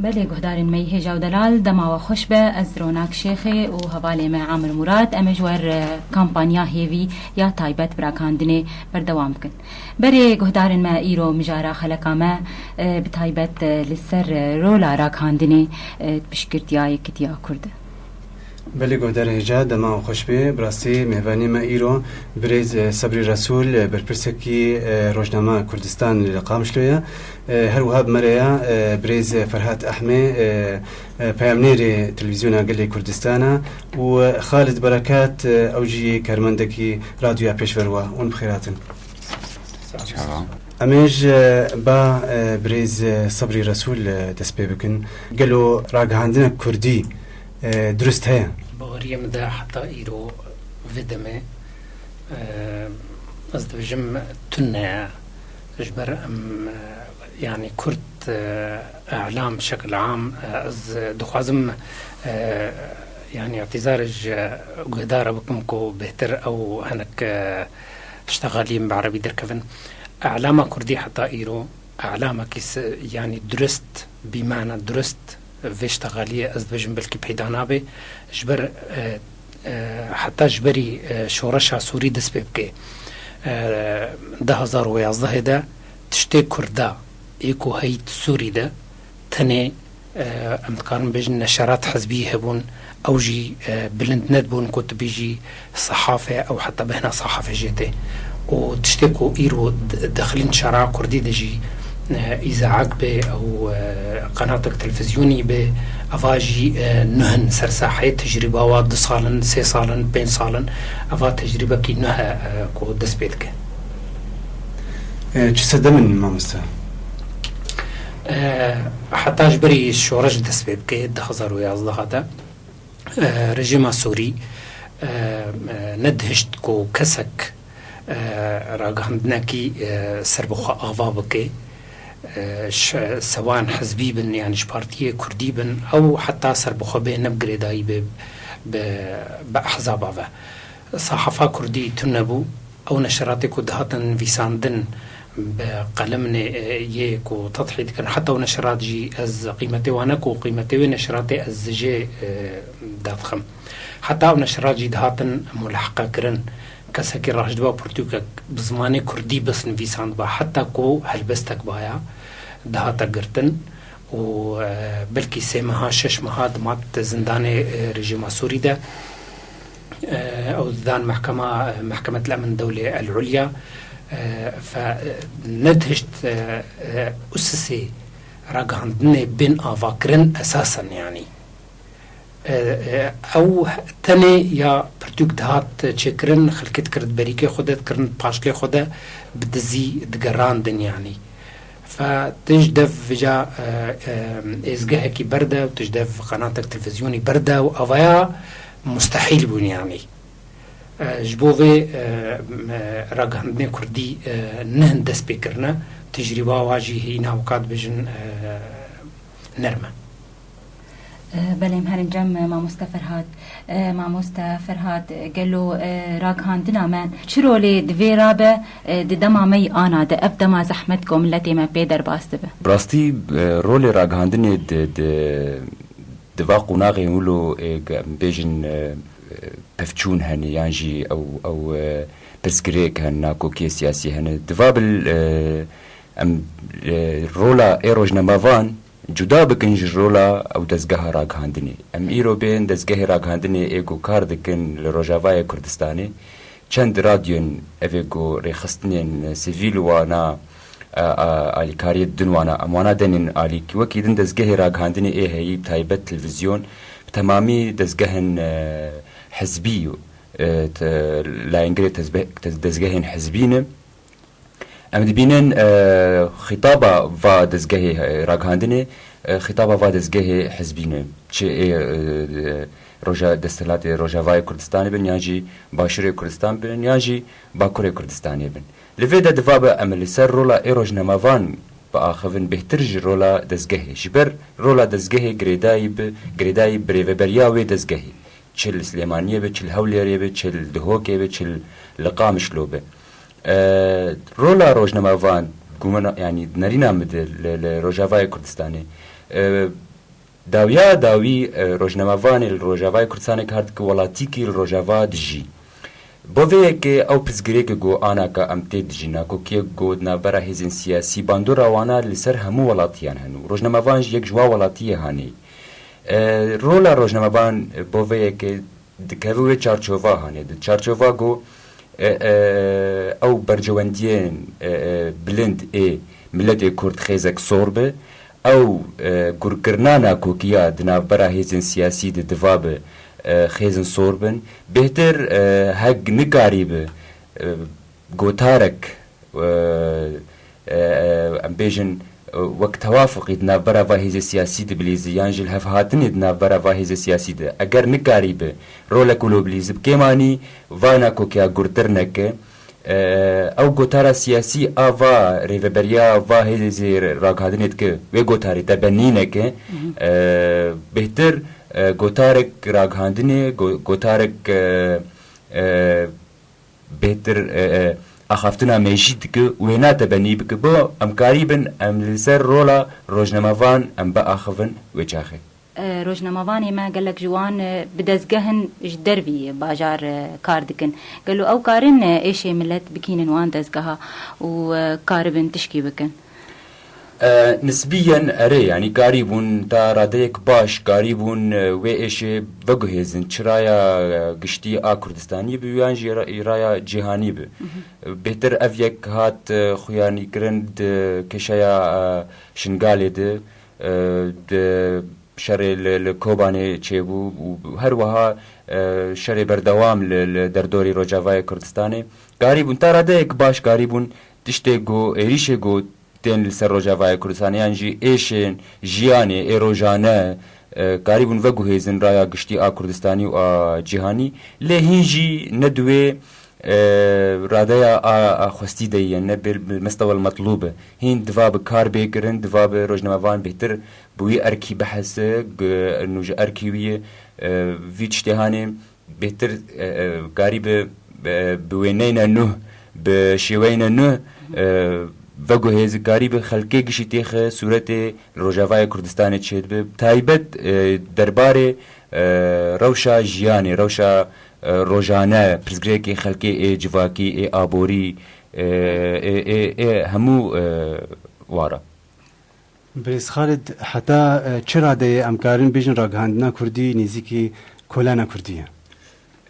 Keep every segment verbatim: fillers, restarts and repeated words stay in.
Belê guhdarên me yî hêja û delal, dema we xweş be, ez Ronak Şêxê û hevalê me Amir Murad, em ê ji wer, e, kampanya hêvî ya taybet bi ragihandinê berdewam bikin. Berê guhdarên me, îro mijara xeleka me, e, bi taybet, e, li ser, e, rola ragihandinê, e, piştgirtiya Yekîtiya Kurd e. Belê guhdarê hêja, dema xweş bê. Bi rastî mêvanê me îro birêz, e, Sebrî Resûl, e, berpirsekî, e, rojnama Kurdistan li Qamişlo ye. E, her wiha bi me re ye, e, birêz Ferhat Ehmê, e, e, peyamnêrê Televîzyona Gelê Kurdistan e û Xalid Berekat, e, ew jî karmendekî Radyoya Pêşverwa. Hûn bi xêr hatin. Çawa? Em ê ji ba, e, birêz, e, Sebrî Resûl, e, dest pê bikin. Gelo ragihandina kurdî, e, durust heye? Baweriyê min de heta îro vê demê, e, ez dibêjim tune ye. Ji ber em, e, yanî kurd, e, e'lam şekil am, e, ez dixwazim, e, yanî îtîzarê ji guhdara bikim ku bêhtir ew hinek, e, tişta xaliyên bi erebî derkevin. E'lama kurdî heta îro, e'lamekî se-, yanî durist, bîmana durist, vê tişta xaliyê ez dibêjim belkî peyda nabe. Ji ber, e, e, heta ji berî, e, şoreşa Sûrî dest pê bike, e, du hazar û yazdehê de tiştê kurda ê ku heyît Sûrî de tenê, e, em dikarin bêjin neşerat hizbî hebûn, ew jî, e, bilind nedibûn ku tu bêjî sehafe ew heta bêhna sehafe jê tê. Û tiştê ku îro d-, dexilîn şera kurdî de jî, e, îzaak be ew, e, qenatek televîzyonî be, eva jî, e, nuh in ser saheyê, tecrîba wa du sal in, sê sal in, pênc sal in, eva tecrîbekî nuh e, e, ku dest pê dike. E, çi sedem in, mamoste? E, heta ji berî şoreş dest pê bike, du hazar û yazdeh de, e, rejîma Sûrî, e, e, nedihişt ku kesek, e, ragihandinekî, e, serbixwe ava bike, e, ş-, sewan hizbî bin, yanî ji partiyê kurdî bin, ew heta serbixwe bê, ne bi girêdayî bê, bi, bi ehzaba ve. Sahafa kurdî tune bû. Ew neşeratê ku dihatin nivîsandin bi qelimnê, e, yê ku tedhî dikin, heta ew neşerat jî ez qîmetê wan ne ku qîmetê wê neşeratê ez jê, e, dadixim. Heta ew neşerat jî dihatin mulehqe kirin. Kesekî raşdiba pirtûkek bi zimanê kurdî bes nivîsandba, heta ku helbestek baya, dihate girtin û, e, belkî sê meha, şeş meha dimat di zindanê, e, rejîma Sûrî de. E, ew didan mehkema, Mehkemet el-Emn Dewlê El-Ulya, e, fe, e, nedihişt, e, e, usisê ragihandinê bên avakirin esasen, yanî. E, e, ew tenê ya pirtûk dihat çêkirin, xelkê dikirin berîkê xwe de, dikirin paşlê xwe de, bi dizî digerandin, yanî. Fe tu ji dev vêca, e, e, êzgehekî berde û tu ji dev qenatek televîzyonî berde û avaya mustehîl bûn, yanî. E, ji bo vê, e, me, ragihandinê kurdî, e, nihin dest pê kirine, tecrîba wa jî hîna weka dibêjin, e, nerm e. E, belê, em herin cem, e, mamoste Ferhat. E, mamoste Ferhat, e, gelo, e, ragihandina me çi rolê divê rabe, e, di dema me yî ana de, ev dema zehmet ku miletê me pê derbas dibe? Bi rastî, e, rolê ragihandinê di, di, di va qonaxê wilo, e, ge-, em bêjin, e, e, pevçûn hene, yan jî ew, ew, e, pirsgirêk hene, nakokiyê siyasî hene. Diva bil, e, em, e, rola ê rojnamevan cuda bikin ji rola ew dezgeha ragihandinê. Em îro bên dezgehê ragihandinê ê ku kar dikin li Rojavayê Kurdistanê, çend radyoyên evê ku rêxistinên sivîl wana, e, e, alîkariyê didin wana, em wana denin alî. Wekî din dezgehê ragihandinê ê heyî, bi taybet televîzyon, bi temamî dezgehên, e, hizbî, e, te-, layengirê tezbe-, tez-, dezgehên hizbî ne. Em dibînin, e, xîtaba va dezgehê, e, ragihandinê, e, xîtaba va dezgehê hizbî ne. Çi ê, e, roja, desthilatê Rojavayê Kurdistanê bin, yan jî Başûrê Kurdistan bin, yan jî Bakurê Kurdistanê bin. Li vê de diva be em li ser rola ê rojnamevan biaxivin bêhtir ji rola dezgehê. Ji ber rola dezgehê girêdayî bi, girêdayî birêveberiya wê dezgehê. Çi li Silêmaniyê be, çi li Hewlêrê be, çi li Dihokê be, çi li Qamişlo be. E, rola rojnamevan, gumana, yanî nerîna min de li, li Rojavayê Kurdistanê, e, Dawiya dawî, e, rojnamevanê li Rojavayê Kurdistanê kar dike, welatîkî li Rojava dijî. Bo vê yekê ew pirsgirêkê ku anaka em tê dijî, nakokiyek ku di navbera hêzên siyasî bandora wana li ser hemû welatiyan hene û rojnamevan jî yek ji wan welatiyê hanê. E, rola rojnamevan, e, bo vê yekê dikeve wê çarçova hanê. Di çarçova ku, e, e, ew bercewendiyên, e, e, bilind ê miletê Kurd xêzek sor be, ew, e, gurkirina nakokiya di navbera hêzên siyasî de diva bi, e, xêzin sor bin. Bêhtir, e, heg nikarî bi, e, gotarek, e, e, em bêjin, e, wek tewafuqî di navbera va hêzê siyasî de bilîzi, yan jî li hevhatinê di navbera va hêzê siyasî de, eger nikarî bi rolek wilo bilîzi, bi kêmanî va nakokiya gurtir neke, e, ew gotara siyasî a va rêveberiya va hêzê ragihandinê dike, wê gotarê te benî neke, e, bêhtir, e, gotarek ragihandinê, go-, gotarek, e, e, bêhtir, e, e, axaftina mejî dike û hêna te benî bike. Bo em karî bin, em li ser rola rojnamevan em biaxivin wê çaxê. E, rojnamevanê me gelek ji wan, e, bi dezgehin ji dervî bajar, e, kar dikin. Gelo ew karin, e, êşê milet bikînin wan dezgeha û, e, karibin tişkî bikin? E, nisbiyen erê, yanî karîbûn ta radeyek baş, karîbûn, e, wê êşê veguhêzin, çi raya, e, giştî a Kurdistanî bi, yan jî ra-, raya cîhanî bi. Bêhtir ev yek hat, e, xuyanîkirin di kêşeya, e, Şingalê de, e, di şerê li, li Kobanê çêbû û her wiha, e, şerê berdewam li, li derdorî Rojavayê Kurdistanê. Karîbûn ta radeyek baş, karîbûn tiştê ku, êrîşê ku tên li ser Rojavayê Kurdistanê, yan jî êşên jiyanê ê rojane, e, karîbûn veguhêzin raya giştî a Kurdistanî û a cîhanî. Lê hîn jî ne di wê, e, radeya a, a xwestî de ye, ne bil, bil mestewel metlûb e. Hîn diva bi kar bê kirin, diva bi rojnamevan bêhtir bi wî erkî bihese, gu-, nû ji erkî wî ye, e, vî tiştê hanê bêhtir, e, e, karî bi, e, bi wêneyne nuh, bi şêweyne nuh, e, veguhêzi, karî bi xelkê gişî têxe sûretê li Rojavayê Kurdistanê çêdibe. Taybet, e, derbarê, e, rewşa jiyanê, rewşa, e, rojane, pirsgirêkê xelkê ê civakî, ê aborî, e, ê, ê, ê hemû, e, wara. Birêz Xalid, heta, e, çi radeyê em karin bêjin ragihandina kurdî nêzîkî kolana kurdî ye?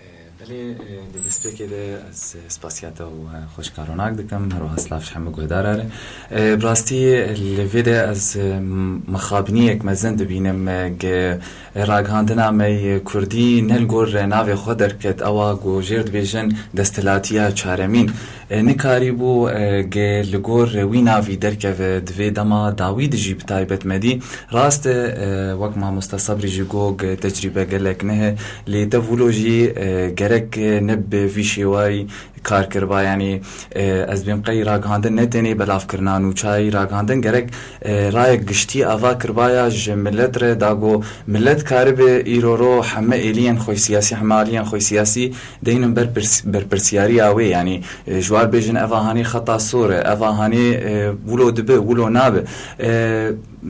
E, belê, e, di destpêkê de ez, e, spasiya te û, e, xweşika ronak dikim, her wiha silav ji hemû guhdara re. E, bi rastî, e, li vê de ez, e, m-, mixabiniyek mezin dibînim, e, ge, e, ragihandina me yê kurdî ne li gor, e, navê xwe derket, ewa ku jêr dibêjin desthilatiya çaremîn. E, nikarîbû, e, ge li gor wî navî derkeve di vê dema dawî de jî bi taybet me dî. Rast e, e, wek mamoste Sebrî jî got, ge tecrîbe gelek nihe, lê te vûlo jî, e, gerek, e, ne bi vî şêwayî kar kiriba. Yanî, e, ez bêm qey ragihandin ne tenê belavkirina nûçayî, ragihandin gerek, e, rayek giştî ava kiribaya ji milet re, da ku milet karibe îro ro heme êliyên xwe siyasî, heme aliyên xwe siyasî deynin ber pirs-, berpirsiyariya wê. Yanî, e, ji war bêjin eva hanê xeta sor e, eva hanê, e, wilo dibe, wilo nabe. E,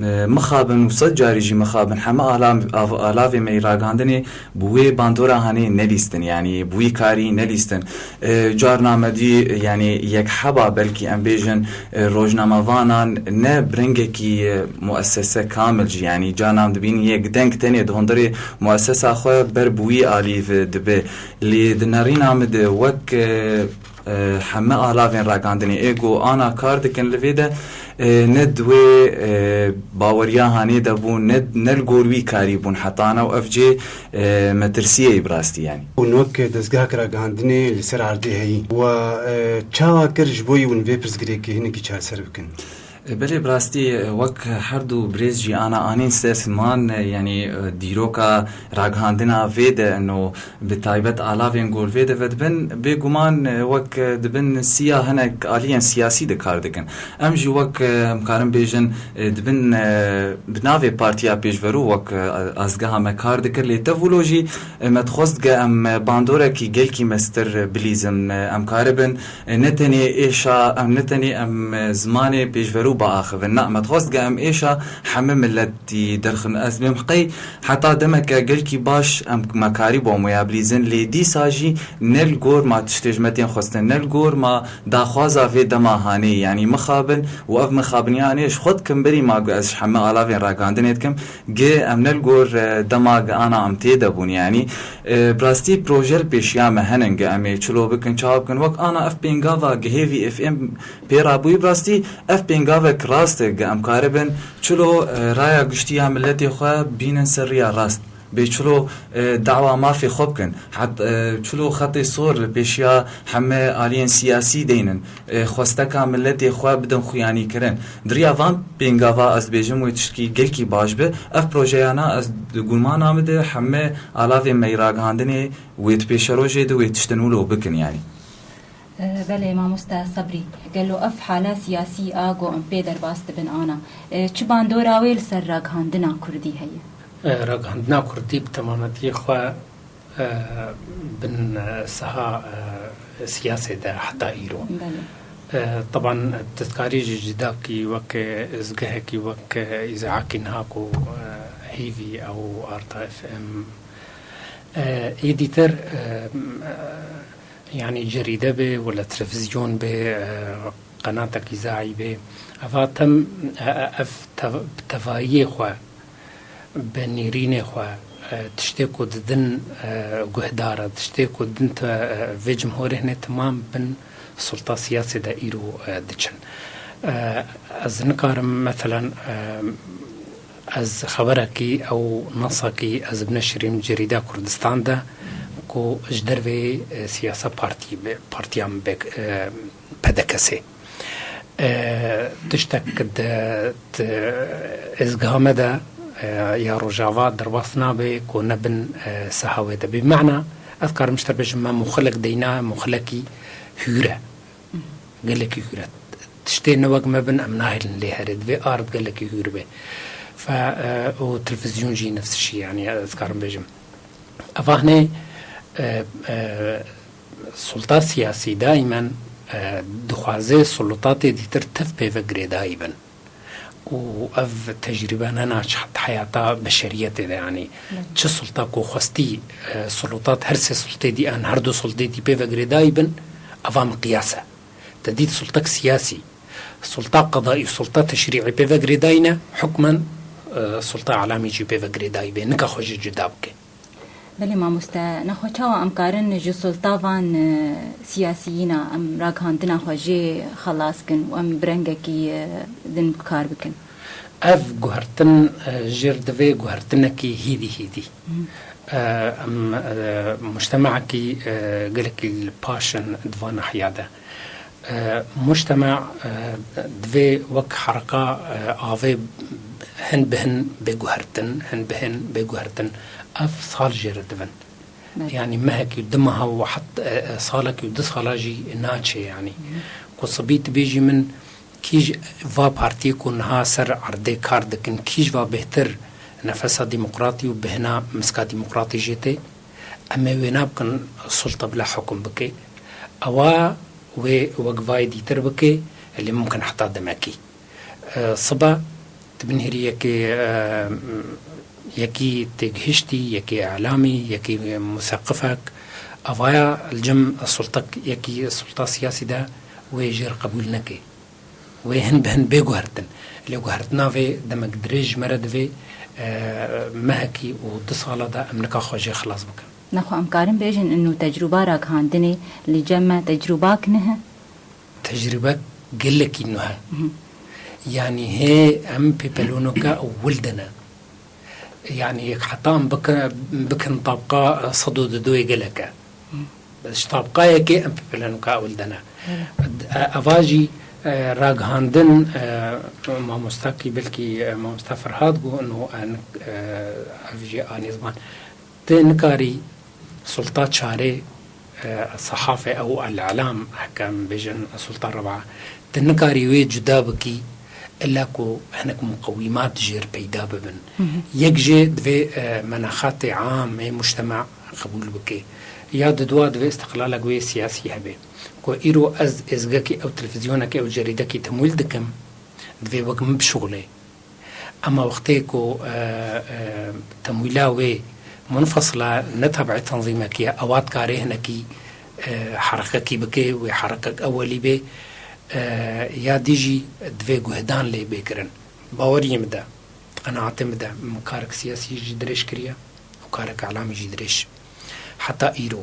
e, mixabin û sed carî jî mixabin, heme alam-, av-, alavê me yê ragihandinê bi wê bandora hanê nelîstin, yanî bi wî karî nelîstin. E, carna me dî, yanî yek heba belkî em bêjin, e, rojnamevanan ne bi rengekî, e, muessese kamil jî, yanî carna em dibînin yek deng tenê di hundirê muessesa xwe ber bi wî alî ve dibe. Lê di nerîna min de wek, e, e, heme alavên ragihandinê ê ku ana kar dikin li vê de, e, ne di wê, e, baweriya hanê de bûn, ne, ne li gor wî karî bûn hetana û ev cê, e, metirsiyê ye bi rastî yanî. Hûn wek dezgehek ragihandinê li ser erdê heyî. We, e, çawa kir ji bo yî hûn vê pirsgirêkê hinekî çareser bikin? E, belê, bi rastî, e, wek her du birêz jî ana anîn ser ziman, e, yanî, e, dîroka ragihandina vê de ino bi taybet alavên gor vê de vedibin, bêguman, e, wek, e, dibin siya hinek aliyên siyasî de kar dikin. Em jî wek, e, em karin bêjin, e, dibin, e, bi navê Partiya Pêşverû wek, e, azgeha me kar dikir, lê tevûlo jî, e, me dixwest ge em, e, bandorekî gelkî mestir, e, bilîzin, e, em karibin, e, ne tenê êşa, em ne tenê em, e, zimanê pêşverû biaxivin. Na, me dixwest ge em êşa heme miletî derxin. Ez bêm qey heta demeke gelkî baş em me karî bo moya bilîzin, lê dîsa jî ne li gor ma tiştê ji me tên xwestin, ne li gor ma daxwaza vê dema hanê, yanî mixabin û ev mixabiniya hanê ji xwe dikim berî ma gu ez ji heme alavên ragihandinê dikim, gi em ne li gor, e, dema gi ana em tê de bûn, yanî, e, bi rastî proje li pêşiya me henin gi em ê çilo bikin, çawa bikin, wek ana ev pêngava gi hêvî F M pê rabûyî, bi rastî ev pêngavek rast e, ge em karibin çilo, e, raya giştî ya miletê xwe bînin ser riya rast. Bê çilo, e, dawa mafê xwe bikin. Het, e, çilo xetê sor li pêşiya heme aliyên siyasî deynin. E, xwesteka miletê xwe bidin xuyanîkirin. Di riya van pêngava ez dibêjim wê tiştkî gelkî baş bi. Ev projeyana ez di gumana min de heme alavên me yî ragihandinê wê di pêşerojê de wê tiştin wilo bikin, yanî. Belê, mamoste Sebrî, gelo ev hala siyasî a ku em pê derbas dibin ana, çi bandora wê li ser ragihandina kurdî heye? Ragihandina kurdî bi temametiyê xwe, e, bin, e, seha, e, siyasê de heta îro. Belê. E, teban tu dikarî jî cuda bikî wek, e, izgehekî wek, e, îzaakî niha ku, e, hîvî ew Arta F M, e, êdî tir, e, Yanî cerîde be, wele televîzyon be, e, qenatekî zayî be, eva tem, e, e, ev tev-, bi tevayiyê xwe, bi nêrînê xwe, e, tiştê ku didin, e, guhdara, tiştê ku din te, e, vê cumhurê hene temam bin sulta siyasê de îro, e, diçin. E, ez nikarim, meselen, e, Ez xeberekî ew nasekî ez bineşirîm cerîda Kurdistan de ku ji dervê, e, siyasa partî be, partiya min be, e, P D K S. E, tiştek di, di êzgeha me de, e, ya Rojava derbas nabe ku nebin, e, seha wê de. Bi mena ez karim ji te bêjim me muxilek deyna, muxilekî hûr e. Gelekî hûr e. Tiştê ne wek me bin em nahêlin lê herê. Divê ard gelekî hûr be. Fe, e, û televîzyon jî nefs şî, yanî ez karim bêjim. Eva hinê, e, e, sulta siyasî daimen, e, dixwaze sulutatê dîtir tev pê ve girêdayî bin. Û ev tecrîbe ne naçiqt heyata beşeriyetê de, yanî Belê. Çi sulta ku xwestî, e, sulutat her sê sultê dî an her du sultê dî pê ve girêdayî bin, eva miqyas e. Te dît sultek siyasî, sulta qedaî, sulta teşrîî pê ve girêdayî ne, hukmen, e, sulta elamî jî pê ve girêdayî bê, nika xwe jê cuda bike. Belê mamoste, nexwe çawa em karin ji sulta van, e, siyasiyîna em ragihandina xwe jê xelas kin û em bi rengekî, e, din bi kar bikin? Ev guhertin, e, jêr divê guhertinekî hîdî hîdî. Hı. E, em, e, mujtemekî, e, gelekî li paş in di van nahiya de. E, mujtema, e, divê wek herika, e, avê hin bi hin bê guhertin, hin bi hin bê guhertin. Ev sal jê re divin. Belê. Yanî mehekî û du meha û het, e, e, salekî û du sala jî naçe yanî. Hı hı. Ku sibî tu bêjî min kîj va partiyê ku niha ser erdê kar dikin, kîj va bêhtir nefesa demokratî û bihna miska demokratî jê tê, em ê wêna bikin sulta bila hukum bike. Ewa wê wek vayê dîtir bike, lê mumkin heta demekî. E, sibe, tu binêrî yekê, e, yekî têgihiştî, yekê elamî, yekê museqifek, evaya li cem sultek, yekî sulta siyasî de wê jêr qebûl neke. Wê hin bi hin bê guhertin. Lê guhertina vê demek dirêj ji me re divê, e, mehekî û du sala de em nika xwe jê xilas bikin. Nexwe em karin bêjin ino tecrûba ragihandinê li cem me tecrûbak nihe? Tecrûbe gelekî nuh e. Mhm. Yanî hê em pêpelonoka ewil de ne. Yanî yek heta em bike-, bikin tabqa sed û dudoyê gelek e. Mhm. Ji tabqa yekê em pêpelonoka ewil de ne. Evet. E, eva jî, e, ragihandin, e, mamostakî belkî, e, mamosta Ferhat got, no, en, e, ev jî anî ziman. Tu nikarî sulta çarê, e, sehafê ew el-elam, heke em bêjin sulta reba, tu nikarî wê cuda bikî, illa ku hinek muqewîmat jêr peyda bibin. Hı hı. Yek jê divê, e, menexatê am ê mujtema qebûl bike. Ya didwa divê îstiqlalek wê siyasî hebe. Ku îro ez êzgekî ew televîzyonekî ew cerîdekî temwîl dikim, Divê wek min bişuxulê. Ema wextê ku, e, e, temwîla wê munfasila ne tabiê tenzîmekî ye, ewa dikarê hinekî, e, herekekî bike, wê herekek ewelî bê, e, ya dî jî divê guhdan lê bê kirin. Baweriyê min de, qenaatê min de, min karek siyasî jî dirêj kiriye û karek îlamî jî dirêj. Heta îro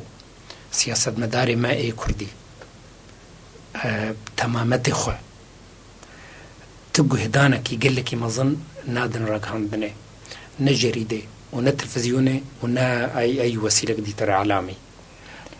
siyasetmedarê me ê kurdî, e, temametê xwe tu guhdanekî gelekî mezin nadin ragihandinê. Ne cerîdê û ne televîzyonê û ne ey, ey wesîlek dîtir îlamî.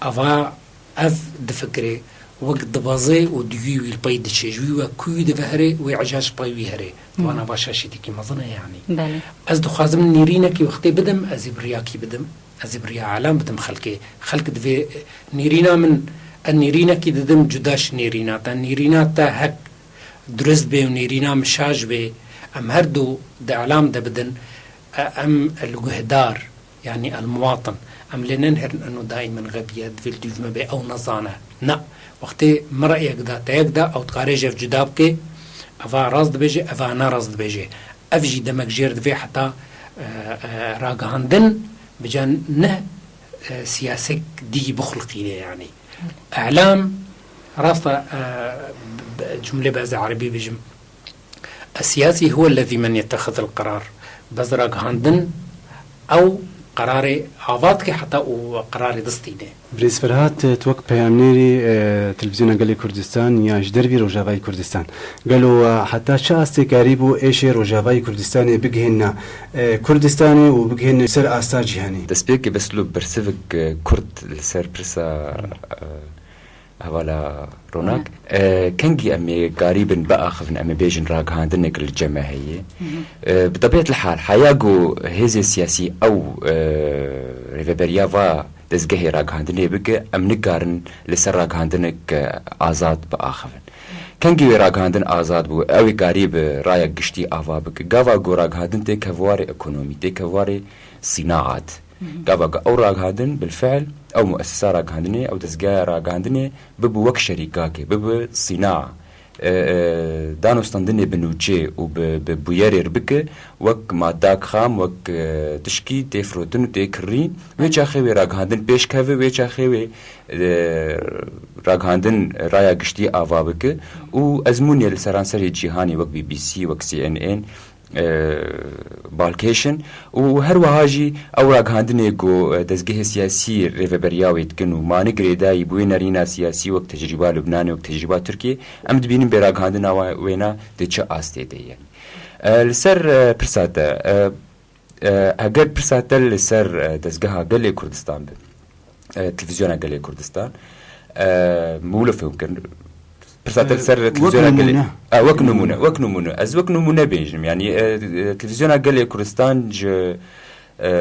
Ava ev difikirê wek dibezê û di wî wî li pey diçê. Ji wî we ku wî dive herê, wê eca ji pey wî herê. Di wana va şaşîtîkî mezin e yanî. Belê. Ez dixwazim nêrînekî wextê bidim, ez ê bi riyakî bidim. Ez ê bi riya îlam bidim xelkê. Xelk divê nêrîna min, ez nêrînekî didim cuda ji nêrîna te. Nêrîna te hek durist bê û nêrîna min şaş bê, em her du di îlam de bidin, e, em li guhdar, yanî el muwatin, em lê nenherin eno daîmen xebiye, divê li dûv me bê, ew nezane. Na, wextê min reyek da, te yek da, ew dikare ji ev cuda bike, eva rast dibêje, eva ne rast dibêje. Ev jî demek jêr divê heta, e, e, ragihandin bican ne, e, siyasek dî bixulqîne yanî. Îlam, rast e, e, b-, b-, cumlê bi ez ê erebî bijim. السياسي هو الذي من يتخذ القرار. Bes ragihandin ew qerarê ava dike heta û qerarê distîne. Birêz Ferhat, tu wek peyamnêrî, e, Televîzyona Gelê Kurdistan ya ji dervî Rojavayê Kurdistan. Gelo, e, heta çi astê karîbû êşê Rojavayê Kurdistanê bigihîne, e, Kurdistanê û bigihîne ser asta cîhanê? Destpêkê bes lo bersivik, e, kurt li ser pirsa, e, hevala Ronak. Ronak. E, kengî em ê garîbin biaxivin, em ê bêjin ragihandinek li cem me heye. Hı hı. E, bi tebîet li hal, heya ku hêzê siyasî ew, e, rêveberiya va dezgehê ragihandinê bike, em nikarin li ser ragihandinek, e, azad biaxivin. Kengî wê ragihandin azad bû, ew ê karî bi raya giştî ava bike. Gava ku ragihandin tê kevwarê ekonomî, tê kevwarê sînaat. Hı hı. Gava ku ew ragihandin bilfiil, ew muessisa ragihandinê, ew dezgeha ragihandinê bibe wek şerîkakê, bibe sînaa. E, e, danûstandinê bi nûçê û bi, bi bûyerê re bike, wek madak xam, wek, e, tişkî tê firotin û tê kirîn. Wê çaxê wê ragihandin pêş keve, wê çaxê wê, e, ragihandin raya giştî ava bike û ezmûnê li seranserê cîhanê wek B B C, wek C N N, e, balkêş in û her wiha jî ew ragihandinê ku, e, dezgehê siyasî rêveberiya wê dikin û mane girêdayî bi wê nerîna siyasî wek tecrîba Lubnanê, wek tecrîba Tirkiyê, em dibînin bê ragihandina wa-, wêna di çi astê de ye. E, li ser, e, pirsa te, e, e, eger pirsa te li ser, e, dezgeha gelê Kurdistan be, e, Televîzyona Gelê Kurdistan, e, min wilo fêm kir. Pirsa te li ser, e, Televîzyona Gelê, e, wek nimûne, wek nimûne. Ez wek nimûne bêjim. Yanî, e, e, Televîzyona Gelê Kurdistan ji, e,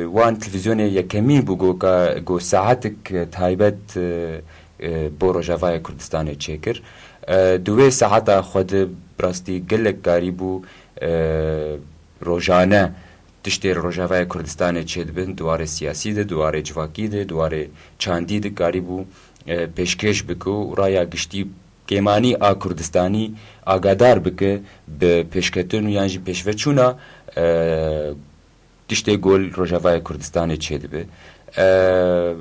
wan televîzyonê yekemîn bû ku ka, ku saetek, e, taybet, e, e, bo Rojavayê Kurdistanê çêkir. E, di wê saeta xwe de bi rastî gelek karî bû, e, rojane tiştê li Rojavayê Kurdistanê çêdibin, di warê siyasî de, di warê civakî de, di warê çandî de karîbû, e, pêşkêş bike û raya giştî kêmanî a Kurdistanî agadar bike bi pêşketin û yan jî pêşveçûna, e, tiştê ku li Rojavayê Kurdistanê çêdibe. E,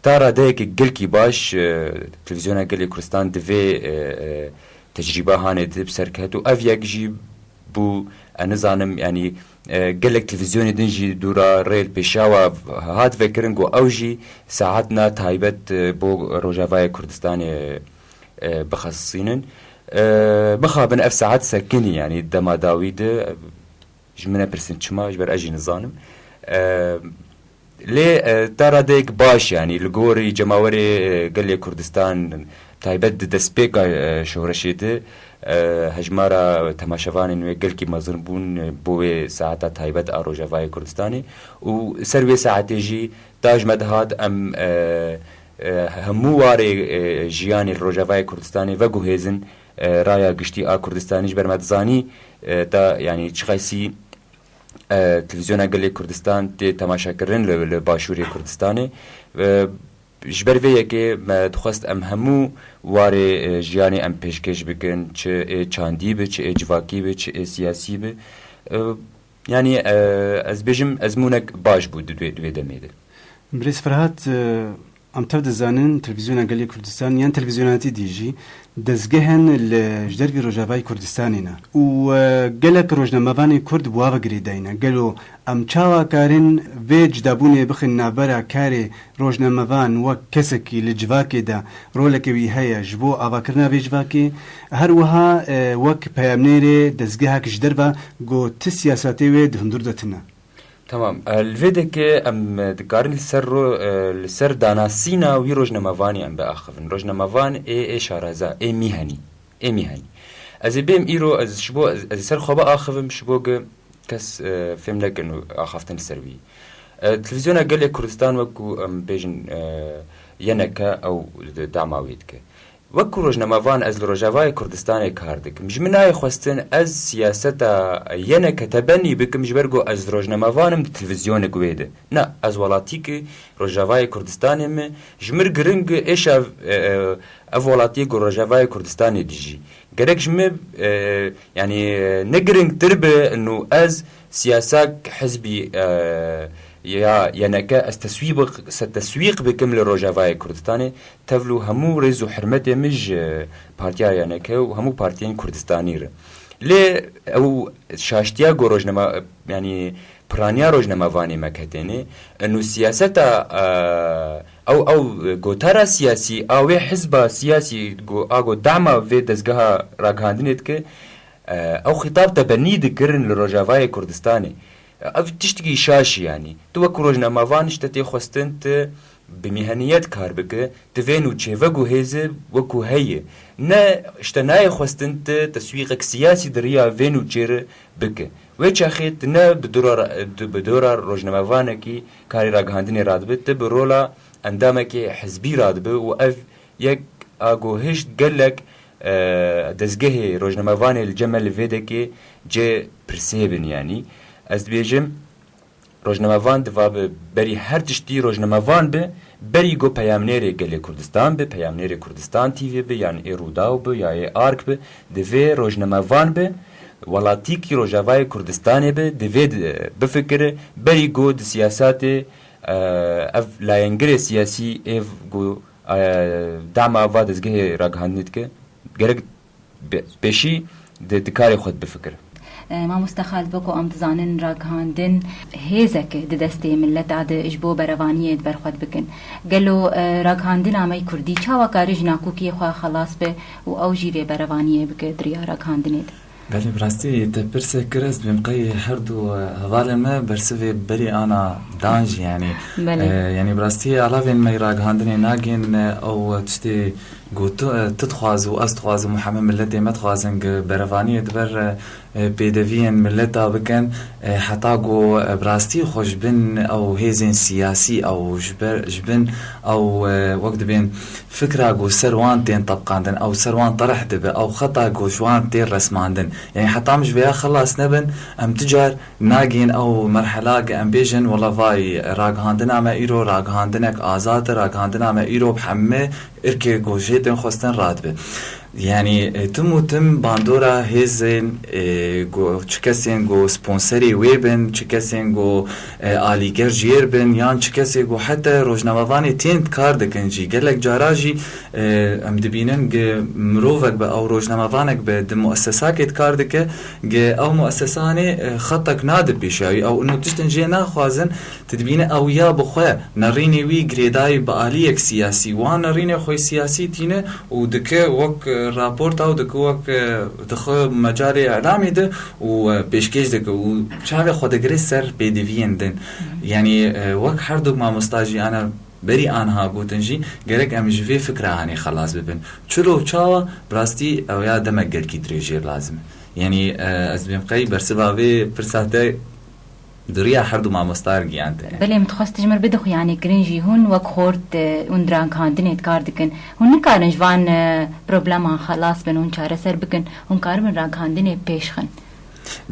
Ta radeyeke gelkî baş, e, Televîzyona Gelê Kurdistan di vê, e, e, tecrîba hanê de bi ser ket û ev yek jî bû, e, nizanim, yanî, e, gelek televîzyonê din jî dûra rê li pêşiya wa hat vekirin ku ew jî saetna taybet, e, bo Rojavayê Kurdistanê, e, bixesisînin. E, mixabin ev saet sekinî, yanî dema dawî de, e, ji min nepirsin çima, ji ber ez jî nizanim. E, Lê, e, ta radeyek baş, yanî li gorî cemawerê, e, gelê Kurdistan, taybet di destpêka, e, şoreşê de, e, hejmara temaşevanên wê gelkî mezin bûn, e, bo wê saeta taybet a Rojavayê Kurdistanê û ser wê saetê jî ta ji me dihat em, e, e, hemû warê, e, jiyanê li Rojavayê Kurdistanê veguhêzin, e, raya giştî a Kurdistanê ji ber me dizanî, e, ta, yanî çiqasî e, Televîzyona Gelê Kurdistan tê temaşekirin li, li Başûrê Kurdistanê. E, Ji ber vê yekê me dixwest em hemû warê, e, jiyanê em pêşkêş bikin, çi ê çandî bi, çi ê civakî bi, çi ê siyasî bi. E, yanî, e, ez bêjim ezmûnek baş bû di wê, di wê demê de. Birêz Ferhat, e, em tev dizanin, Televîzyona Gelê Kurdistan yan televîzyonatî dî jî dezgehên li ji dervî Rojavayê Kurdistanê ne û, e, gelek rojnamevanê Kurd bi wa ve girêdayî ne. Gelo em çawa karin vê cidabûnê bixin navbera karê rojnamevan wek kesekî li civakê de roleke wî heye ji bo avakirina vê civakê? Her wiha, e, wek peyamnêrê dezgehek ji derve got, ti siyasetê wê di hundir de tune. Tamam. E, li vê dekê em, e, dikarin li ser ro-, e, li ser danasîna wî rojnamevanî em biaxivin. Rojnamevan ê, ê şareza, ê mîhenî. Ê mîhenî. Ez ê bêm îro, ez ji bo, ez, ez ê ser xwe biaxivim, ji bo ku kes, e, fêm nekin û axaftin li ser wî. E, Televîzyona Gelê Kurdistan wekû em bêjin, e, Y N K ew dama wê dike. Wekî rojnamevan ez li Rojavayê Kurdistanê kar dikim. Ji min nayê xwestin ez siyaseta Y N K tebenî bikim, ji ber ku ez rojnamevan im di televîzyonek wê de. Na, ez welatîkî Rojavayê Kurdistanê me. Ji min giring êşa, e, e, ev welatiyê ku Rojavayê Kurdistanê dijî. Gerek ji min, e, yanî, e, ne giringtir be û ez siyasek hizbî, e, ya Y N K ez teswîbik-, se teswîq bikim li Rojavayê Kurdistanê. Tevlû hemû rêz û hurmetê min ji Partiya Y N K û hemû partiyên Kurdistanî re. Lê ew şaştiya ku rojnama-, yanî piraniya rojnamevanê me ketêne, û siyaseta, e, ew, ew gotara siyasî, a wê hizba siyasî ku, a ku dema vê dezgeha ragihandinê dike, e, ew xîtab tebenî dikirin li Rojavayê Kurdistanê. Ev tiştekî şaş e, yanî. Tu wekî rojnamevan ji te tê xwestin tu bi mîheniyet kar bike, tu vê nûçê veguhêze wekî heye. Ne, ji te nayê xwestin tu teswîqek siyasî di riya vê nûçê re bike. Wê çaxê tu ne bi dora ra-, di, bi dora rojnamevanekî karê ragihandinê radibe, tu bi rola endamekê hizbî radibe û ev yek a ku hişt gelek, e, dezgehê rojnamevanê li cem me li vê dekê cê pirsê bin, yanî. Ez dibêjim, rojnamevan diva bi berî her tiştî rojnamevan bi, berî ku peyamnêrê gelê Kurdistan bi, peyamnêrê Kurdistan T V bi, yan ê Rûdaw bi, ya ê Ark bi, divê rojnamevan bi, welatîkî Rojavayê Kurdistanê bi, divê di-, bifikire, berî ku di siyasatê, e, ev layengirê siyasî ê v-, ku, e, dema va dezgehê ragihandinê dike, gerek bi-, pêşî di, di karê xwe de bifikire. E, mamoste Xalid, wekî em dizanin, ragihandin hêzek di destê mileta de ji bo berevaniyê di ber xwe de bikin. Gelo, e, ragihandina me yê kurdî çawa kare ji nakokiyê xwe xelas be û ew jî vê berevaniyê bike di riya ragihandinê de? Belê, bi rastî te pirsek kir, ez dibêm qey her du, e, hevalên me bersivê berî ana dan jî, yanî, Belê. e, yanî bi rastî alavên me yê ragihandinê nagên, e, ew tiştê ku tu, e, tu dixwazî û ez dixwazim û hemî miletê me dixwazin ku berevaniyê di ber, e, e, pêdeviyên mileta bikin, e, heta ku, e, bi rastî xwe ji bin ew hêzên siyasî ew ji ber, ji bin ew, e, wek dibên fikra ku ser wan tên tebqandin, ew ser wan terih dibe, ew xeta ku ji wan tê resmandin. Yanî heta em ji vêya xelas nebin, em tu car nagên ew merhela ku em bêjin, wela vay, ragihandina me îro ragihandinek azad e, ragihandina me îro bi hemî irkê ku jê tên xwestin radibe. Yanî, e, tim û tim bandora hêzên, e, ku çi kesên ku sponserê wê bin, çi kesên ku, e, alîger jêr bin, yan çi kesê ku heta rojnamevanê tên kar dikin jî. Gelek cara jî, e, em dibînin ku mirovek be, ew rojnamevanek be, di muessesakê kar dike, ku ew muessesanê, e, xetek nade pêşiya wî, ew ino tiştin jê naxwazin, tu dibîne ew ya bi xwe nerînê wî girêdayî bi aliyek siyasî, wan nerînê xwe siyasî tîne û dike wek, e, raporta û dike wek, e, dixe mecalê îlamê de û, e, pêşkêş dike û çavê xwe digire ser pêdiviyên din. Yanî, e, wek her du mamosta jî ana berî anha gotin jî, gerek em ji vê fikra hanê xelas bibin. Çilo çawa? Bi rastî ew ya demek gelkî dirêjê lazim e. Yanî, e, ez dibêm qey bersiva vê pirsa te di riya her du mamosta re giyandine. Belê, min dixwest ji min re bidixwe, yanî kirin jî hûn wek xort, e, hûn di ragihandinê de kar dikin. Hûn nikarin ji van, e, probleman xelas bin, hûn çareser bikin, hûn karibin ragihandinê pêş xin.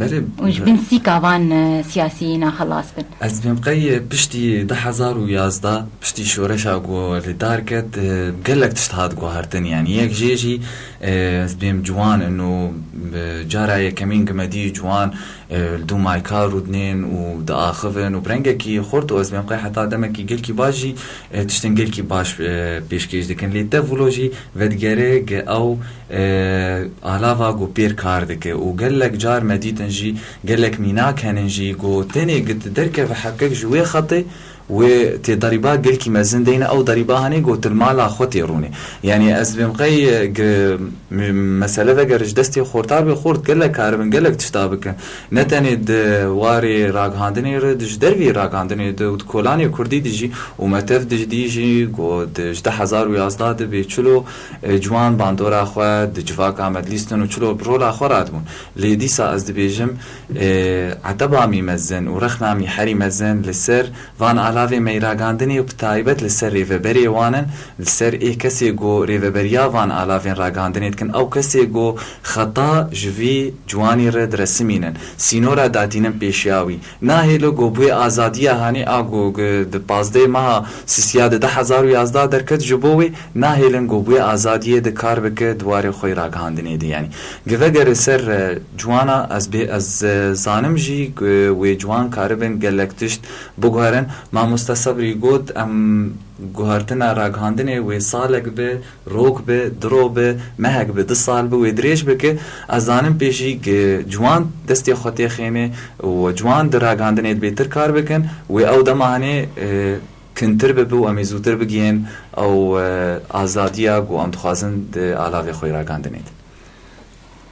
Belê. Û ji bin sîka van, e, siyasiyîna xelas bin. Ez dibêm qey piştî du hezar û yazdeh, piştî şoreşa ku li dar ket, e, gelek tişt hat guhartin. Yanî yek jê jî, e, ez dibêm ciwan in û, e, cara yekemîn ku me dî ciwan, e, li dû maykar rûdinên û diaxivin û bi rengekî xurt û ez dibêm qey heta demekî gelkî baş jî, e, tiştên gelkî baş, e, pêşkêş dikin. Lê tevlo jî vedigere ku ew e, alava ku pêr kar dike û gelek car me dîtin jî, gelek mînak henin jî ku tenê ku tu derkeve hekek ji wê xetê, wê tê derîba gelkî mezin deyne, ew derîba hanê ku tu li mala xwe tê rûnê. Yanî ez dibêm qey, e, gi-, m-, mesele veger ji destê xortar bê, xort gelek karibin gelek tişta bikin. Ne tenê di warê ragihandinê re, di ji dervî ragihandinê de û di kolanê kurdî de jî û me tev dijdî jî ku di ji du hezar û yazdeh de bê çilo e, ciwan bandora xwe di civaka me dilîstin û çilo bi rola xwe radibûn. Lê dîsa ez dibêjim, e, eteba mî mezin û rexna mî herî mezin li ser van alavê me yê ragandinê û bi taybet li ser rêveberê wan in, li ser ê kesê ku rêveberiya van alavên ragandinê dikin, ew kesê ku xeta ji vî ciwanî re diresimînin, sînora datînin pêşiya wî. Nahêle ku bi wê azadiya hanê a ku, ku di pazdehê meha sisiya de du hezar û yazdeh derket ji bo wê, nahêlin ku bi wê azadiyê de kar bike di warê xwe yê ragihandinê de. Yanî, gi vegere ser, e, ciwana, ez bê, ez, e, zanim jî ku wê ciwan karibin gelek tişt biguherin. Mamoste Sebrî got, em guhertina ragihandinê wê salek be, rok be, du ro be, mehek be, du sal be, wê dirêj bike. Ez zanim pê jî ku ciwan destê xwe têxêne û ciwan di ragihandinê de bêtir kar bikin, wê ew dema hanê, e, kintir bibe û em ê zûtir bigihên ew, e, azadiya ku em dixwazin di alavê xwe yê ragihandinê de.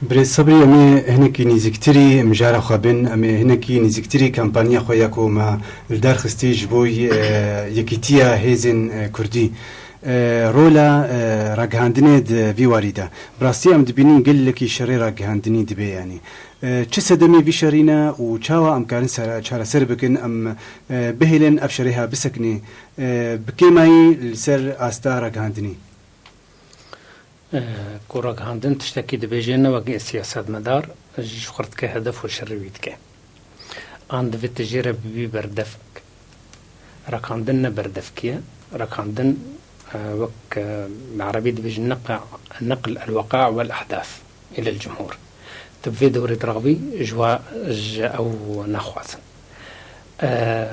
Birêz Sebrî, em ê hinekî nêzîktirî mijara xwe bin, em ê hinekî nêzîktirî kampanya xwe ya ku me li dar xistî ji bo, e, yekîtiya hêzên, e, kurdî. E, rola, e, ragihandinê di vî warî de. Bi rastî em dibînin gelekî şerê ragihandinî dibe, yanî. E, çi sedemê vî şerî ne û çawa em karin ser, çareser bikin, em, e, bihêlin ev şerê ha bisekinê, e, bi kêmayî li ser asta ragihandinî? E, ku ragihandin tiştekî dibêje ne wek siyasetmedar, ji xwe re dike hedef û şerê wî dike. An divê tu jê re bibî berdevk. Rakandin ne berdevkî ye. Rakandin, e, wek, e, bi erebî dibêjin, neqe-, neql el-weqa' wel ehdaf ilel cumhur. Tu bi vê dewrê dirabî ji wa, ji ew naxwazin. E,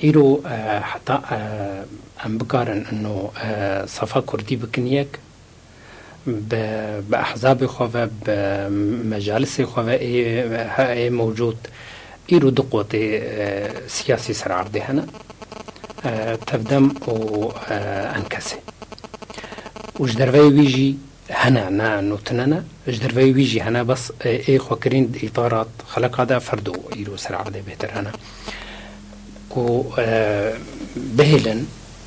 îro, e, heta, e, em bikarin ino, e, safa kurdî bikin yek, bi, bi ehzabê xwe ve, bi mecalisê xwe ve ê, he-, ê mewcûd, îro du qotê, e, siyasî ser erdê hene. E, Tevdem û, e, Enkesê. Û ji derveyê wî jî hene, ne nûtine ne. Ji derveyê wî jî hene, bes, e, ê xwekirîn di îtarat xeleka de ferdo îro ser erdê bêhtir hene. Ku, e, bihêlin,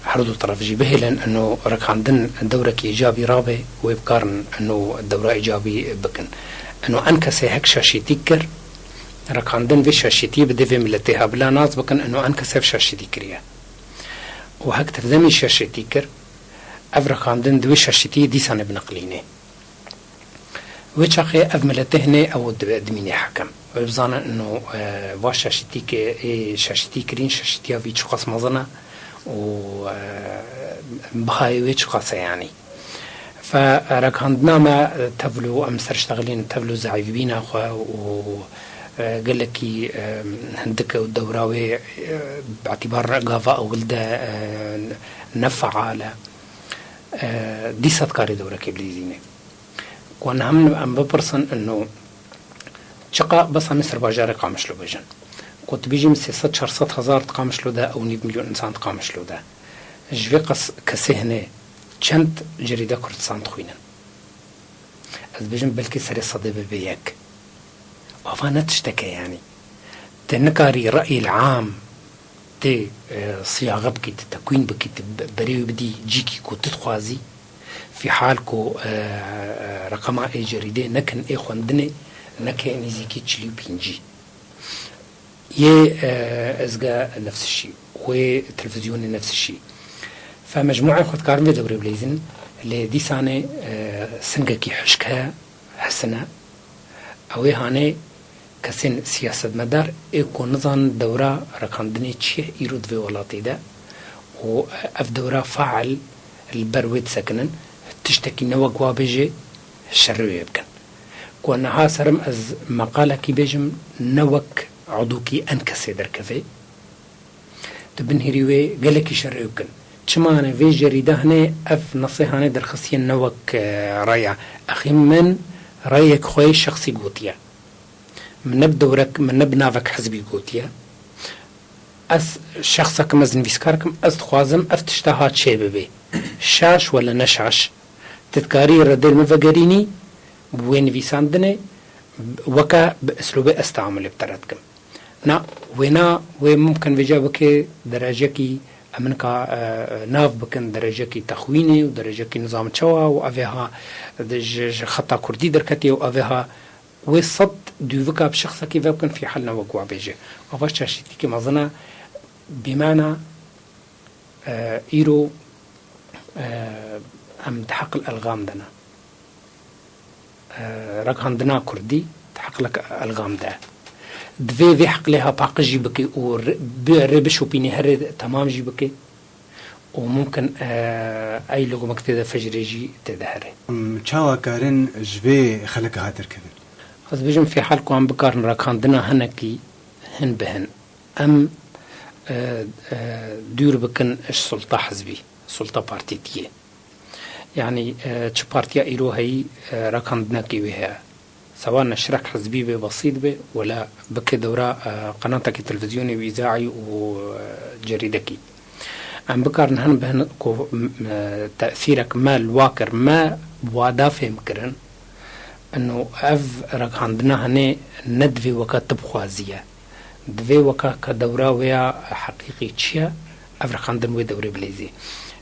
her du teref jî bihêlin, ino rakandin dewrekî îcabî rabe, wê bikarin ino dewra îcabî bikin. Ino Enkesê hek şaşîtî kir, rakandin vê şaşîtiyê bi devê miletê ha bila nas bikin, ino Enkesê ev şaşîtî kiriye. Û hek Tevdemî şaşîtî kir, ev rakandin di wê şaşîtiyê dîsanê bineqilînê. Wê çaxê ev miletê hinê ew di-, dimînê hekem. Wê bizanin ino, e, va şaşîtî ke ê şaşîtî kirîn, şaşîtiya vî çiqas mezin e û, e, bihayê wê çiqas e yanî. Fe, e, rakandina me, e, tevlo em serştexilîn, tevlo zeîfbîna xwe û, e, gelekî, e, hindik û dewra wê, e, bi etîbar gava ewil de, e, ne feal e. E, dîsa dikarê dewrekê bilîzînê. Ku em hem em bipirsin ino çiqa bes em ê ser bajarê Qamişlo bêjin. Ku tu bêjî min sê sed çar sed hezar di Qamişlo de ew nîv milyon însan di Qamişlo de. Ji vê qas kesê hinê çend cerîde Kurdistan dixwînin? Ez dibêjim belkî serê sedê bibe yek. Ava ne tiştek e yanî. Te nikarî reyîl am tê, e, siyaxe bikî, te tekwîn bikî, te be-, berê wî bidî cîkî ku tu dixwazî. Fîhal ku, e, e, reqema ê cerîdê nekin ê xwendinê, neke nêzîkî çilî û pêncî. Yê, e, ezge nefsişî, wê televîzyonê nefsişî. Fe mecmûeyê xwe dikarin vê dewrê bileyzin, lê dîsanê, e, singekî hişk heye, hesine. Ew ê hanê Kesên siyasetmedar ê ku nizanin dewra rakandinê çi ye îro di vê welatê de û ev dewra fail li ber wê disekinin, tiştekî ne wek wa bêjê şerê wê bikin. Ku niha serim ez meqalekî bêjim, ne wek edokî en kesê derkevê. Tu binhêrî wê gelekî şerê wê bikin. Çima ne vê cerîde hene ev nesê hane derxistiyên ne wek, e, raya. Axî min rayek xwe yê şexsî gotiye. Min ne bi dewrek, min ne bi navek hizbî gotiye. Ez şexsek im, ez nivîskar im, ez dixwazim ev tişta ha çê bibe. Şaş wele ne şaş. Tu dikarî redêl min vegerînî, bi wê nivîsandinê, weke bi eslûbê ez teamulê bi te re dikim. Na, wêna wê mumkin vêca bike derecekî em nika, e, nav bikin derecekî texwînê û derecekî nizam çawa û evê ha de ji, ji xeta kurdî derketiye û evê ha wê sed dûvika bi şexsekî vebikin fîhal ne wek wa bêje. Ava çaşîtîkê mezin e, bîmana, e, îro, e, em di heqil elxam de ne. E, rakandina kurdî di heqlek elxam de. Divê vê heqlê ha paqij jî bikî û rê, bi, rê bişopînî herê temam jî bikî. Û mumkin, e, ey logomik tê de fejrê jî tê de herê. Em çawa karin ji vê xeleka ha derkevin? Ez bêjim fîhal ku em bikarin rakandina hinekî hin bi hin. Em, e, e, dûr bikin ji sulta hizbî, sulta partîtiyê. Yanî, e, çi partiya îro heyî, e, rakandinekî wê heye. Sewa neşrek hizbî bê, besît bê, wela bike dewra, e, qenatekî televîzyonê û îzaî û, e, cerîdekî. Em bikarin hin bi hin ku, m-, e, tesîrek me li wa kir, me wada fêm kirin. Ino ev rakandina hinê ne divê weke tu bixwazî ye. Divê weke ka dewra wê ya heqîqî çi ye, ev rakandin wê dewrê bilîzî.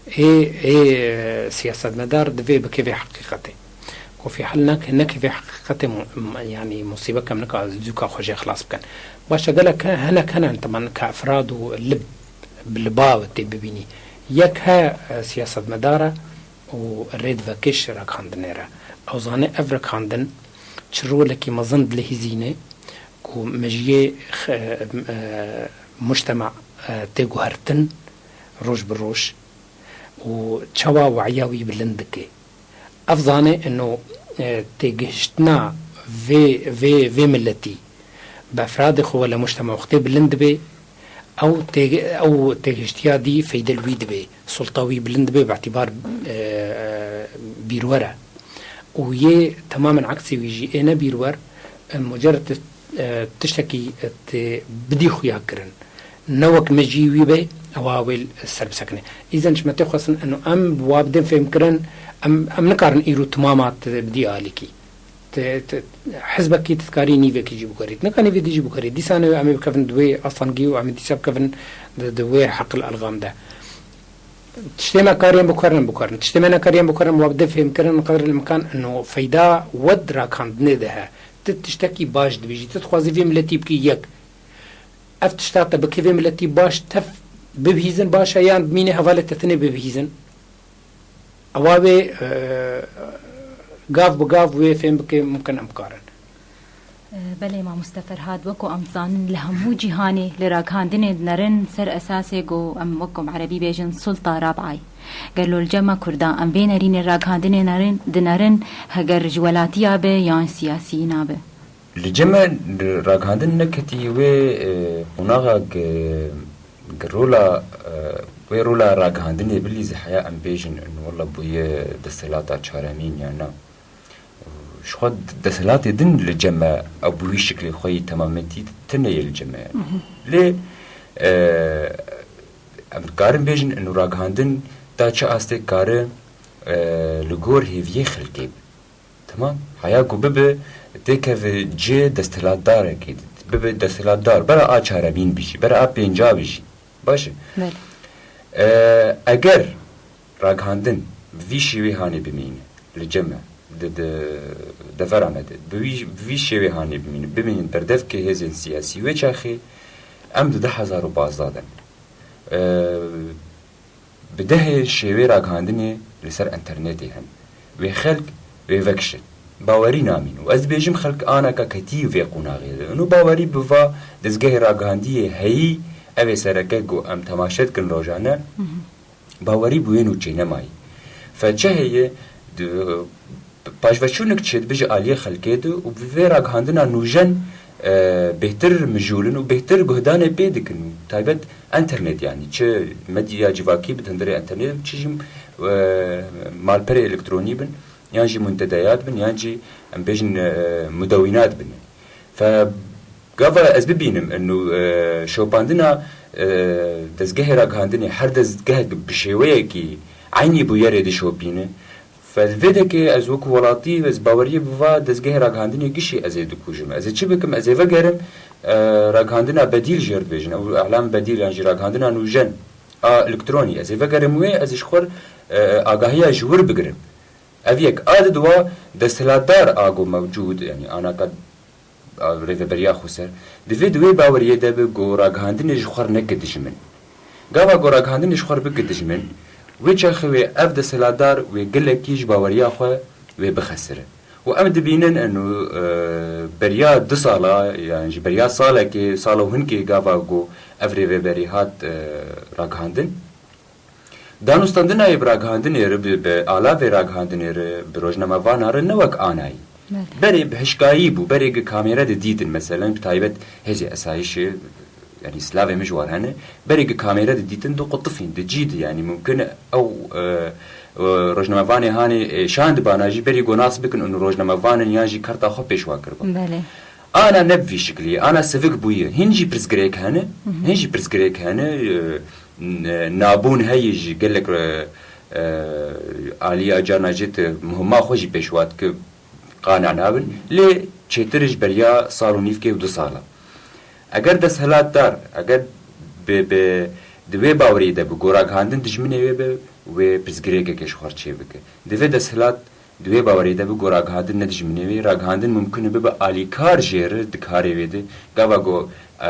Ê, ê, siyasetmedar divê bike vê heqîqetê. Ku fîhal neke, neke vê heqîqetê mu-, m-, yanî musîbek em nika zûka xwe jê xilas bikin. Baş e, gelek he-, hinek hene teman ka efrad û lib, bi liba tê bibînî. Yek he, e, siyasetmedar e, û rê divekiş rakandinê re. Ew zane ev rakandin çi rolekî mezin dilihîzîne ku mejiyê x-, e, e, mujtema, e, tê guhertin roj bi roj û çawa we'ya wî bilind dike. Ev zane ino, e, têgihiştina vê, vê, vê miletî bi efradê xwe wele mujtema xwe tê bilind dibe, ew tê-, ew têgihiştiya dî feyde li wî dibe, sulta wî bilind dibe, bi îtîbar, e, bîrwer e. Û yê temamen eksê wî jî ê ne bîrwer, e, mucerred, e, tiştekî, e, tê bidî xuya kirin. Ne wek mejiyî wî be, ewa wê li ser bisekine. Îzen ji me tê xwestin, eno em bi wa bidin fêmkirin, em, em nikarin îro timama te bidî alîkî. Te, te, hizbekî tu dikarî nîvekî jî bikarî. Nika nîvê dî jî bikarî. Dîsa ne em ê bikevin di wê astengî û em ê dîsa bikevin di, di wê heqil elxam de. Tiştê me kariyen bikarin, bikarin. Tiştê me nekariyen bikarin, wa bide fêmkirin, qedr el imkan, ino feyda wed rakandinê de he. Tu tiştekî baş dibêjî, tu dixwazî vê miletî bikî yek. Ev tişta te bike vê miletî baş tev bibihîzin baş e, yan bimîne hevalê te tinê bibihîzin? Ewa wê, e, gav bi gav wê fêm bike, mumkin em karin. E, belê mamoste Ferhad, weko em dizanin li hemû cîhanê li ragihandinê dinerin ser esasê ku em wek em erebî bêjin sulta rab'ay. Gelo li cem me Kurda em vê nerînê ragihandinê nerin, dinerin, heger ji welatiya be yan siyasiyîna be. Li cem me ragihandin neketî wê, e, qonaxa gi-, gi rola, e, wê rola ragihandinê bilîzî heya em bêjin, in wela bûye desthilata çaremîn yan na. Ji xwe desthilatê din li cem me ew bi wî şiklê xwe yî temametî tune ye li cem me yani. Lê, e, em dikarin bêjin in ragihandin ta çi astê kare, e, li gor hêviyê xelkê bi. Temam. Heya ku bibe têkeve cê desthilatdarekê, bibe desthilatdar, bera a çaremîn bijî, bera a pênca bijî. Baş e. Belê. E, eger ragihandin bi vî şêwê hanê bimîne li cem me, di, di devera me de, bi wî, bi vî şêwê hanê bimîne, bimînin berdevkê hêzên siyasî wê çaxê, em di du hezar û pazdeh de ne. E, bi dehê şêwê ragihandinê li ser înternetê hene. Wê xelk wê vekişin. bawerî namîn. Û ez dibêjim xelk anaka ketî vê qonaxê de. Û bawerî bi va dezgehê ragihandiyê heyî, ev ê sereke ku em temaşe dikin rojane, bawerî bi wê nû çênemayî. Fe çi heye, di, paşveçûnik çêdibe ji aliyê xelkê de û bi vê ragihandina nûjen, e, bêhtir mijûl in û bêhtir guhdanê pê dikin. Taybet enternet, yanî çi medya civakî bi hundirê enternet, çi jî, e, malperê elektronî bin, yan jî muntedeyat bin, yan jî em bêjin, e, mudewînat bin. Fe gava ez bibînim eno, e, şopandina, e, dezgehê ragihandinê, her dezgeh bi şêweyekî eynî bûyerê dişopîne. Fe li vê dekê ez wekî welatî ez baweriyê bi va dezgehê ragihandinê gişî ez ê dikujim. Ez ê çi bikim? Ez ê vegerim, e, ragihandina bedîl jê re dibêjin. Ew îlam bedîl yan jî ragihandina nûjen a elektronî. Ez ê vegerim wê, ez ê ji xwe, e, agahiya ji wir bigirim. Ev yek. A di dua desthilatdar a go mewcûd, yanî anaka, a, rêveberiya xweser, divê di wê baweriyê de be go ragihandinê ji xwe re neke dijmin. Gava go ragihandinê ji xwe re bike dijmin, wê çaxê wê ev desthilatdar wê gelekî ji baweriya xwe wê bixesire. Û em dibînin eno, e, beriya du sala, yan jî beriya salekê, sala û hinkê gava go ev rêveberî hat, e, ragihandin. Danûstandina yê bi ragihandinê re, bi, bi alavê ragihandinê re, bi rojnamevana re ne wek anayî. Belê. Berê bi hişkayî bû, berê gi kamêre didîtin, meselen, bi taybet hêzê esayîşê, yanî silavê min ji wan hene, berê gi kamêre didîtin, diqutifîn, di cî di, yanî mumkin e ew, e, e, rojnamevanê hanê, e, şandibana jî berî go nas bikin û rojnamevan in yan jî karta xwe pêşwa kiriba. Belê. Ana ne bi vî şiklî, ana sivik bûye. Hîn jî pirsgirêk hene, Hı hı. hîn jî pirsgirêk hene, e, n-, nabûn heye jî gelek, e, e, aliya carna jê te muhima xwe jî pêşwa dike, qane nabin. Lê çêtir ji beriya sal û nîvkê û du sala. Eger desthilatdar, eger bi, bi, di wê baweriyê de bi go ragihandin dijminê wê be, wê pirsgirêkeke ji xwe re çê bike. Divê desthilat Di wê bawerê de bi go ragihandin ne dijminê wê, ragihandin mumkin e bibe alîkar jê re di karê wê de. Gava go, e,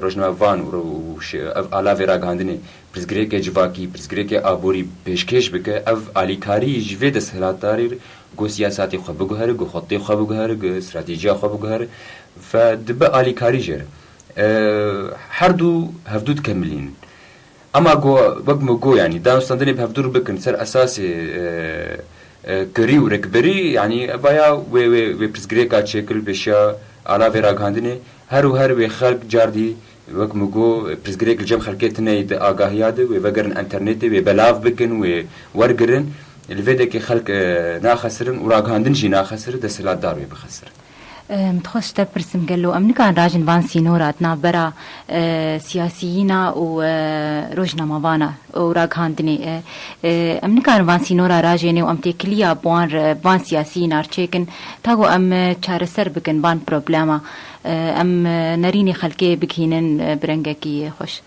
rojnamevan û, û şi-, ev alavê ragihandinê pirsgirêkê civakî, pirsgirêkê aborî pêşkêş bike, ev alîkarî ji vê desthilatdarê re go siyasatê xwe biguhere, go xwetê xwe biguhere, go stratejiya xwe biguhere. Fe dibe alîkarî jê re. E, her du hevdu dikemilînin. Ema go, wek min got, yanî danûstandinê bi hevdûr bikin ser esasê, e, e, kirî û rikbirî, yanî vaya wê, wê, wê pirsgirêka çêkir pêşiya alavê ragihandinê, her û her wê xelk cardî, wek min got, pirsgirêk li cem xelkê tune ye di agahiya de, wê vegerin enternetê, wê belav bikin, wê wergirin. Li vê dekê xelk, e, naxesirin û ragihandin jî naxesire, desthilatdar wê bixesire. Em, dixwest ji te bipirsim, gelo em nikarin rajin van sînora di navbera, e, siyasiyîna û, e, rojnamevana û ragihandinê, e, e, em nikarin van sînora rajênê û em têkiliya bi wan re, bi van siyasiyîna re çêkin, ta ku em, e, çareser bikin van problema, e, em, e, nerînê xelkê bigihînin, e, bi rengekî xweş?